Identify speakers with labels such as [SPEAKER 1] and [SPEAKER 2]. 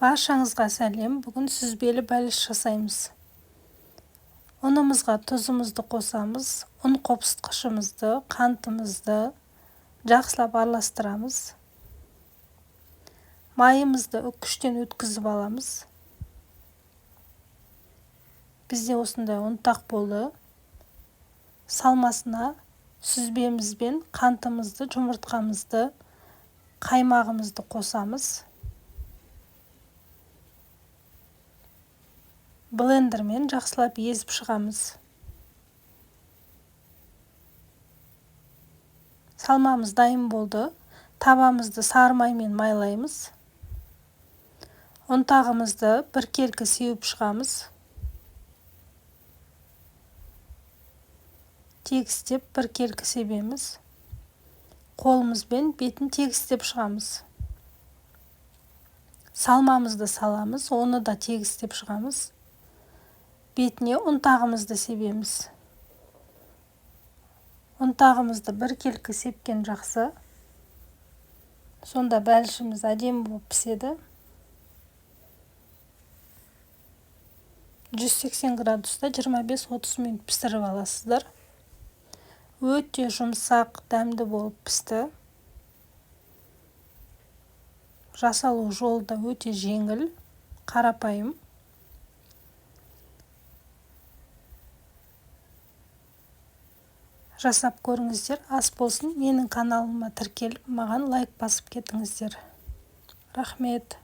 [SPEAKER 1] Баршаңызға сәлем. Бүгін сүзбелі бәліш жасаймыз. Ұнымызға тұзымызды қосамыз, ұн қопсытқышымызды, қантымызды жақсылап араластырамыз. Майымызды үккіштен өткізіп аламыз. Бізде осындай ұнтақ болды. Салмасына сүзбемізбен қантымызды, жұмыртқамызды, қаймағымызды қосамыз. Блендермен жақсылап езіп шығамыз. Салмамыз дайын болды. Табамызды сары маймен майлаймыз. Ұнтағымызды біркелкі сеуіп шығамыз. Тегістеп біркелкі себеміз. Қолымызбен бетін тегістеп шығамыз. Салмамызды саламыз, оны да тегістеп шығамыз. Бетіне ұнтағымызды себеміз. Ұнтағымызды біркелкі сепкен жақсы. Сонда бәлішіміз әдемі болып піседі. 180 градуста 25-30 минут пісіріп аласыздар. Өте жұмсақ, дәмді болып пісті. Жасалу жолы да өте жеңіл, қарапайым. Жасап көріңіздер, ас болсын. Менің каналыма тіркеліп, маған лайк басып кетіңіздер. Рахмет.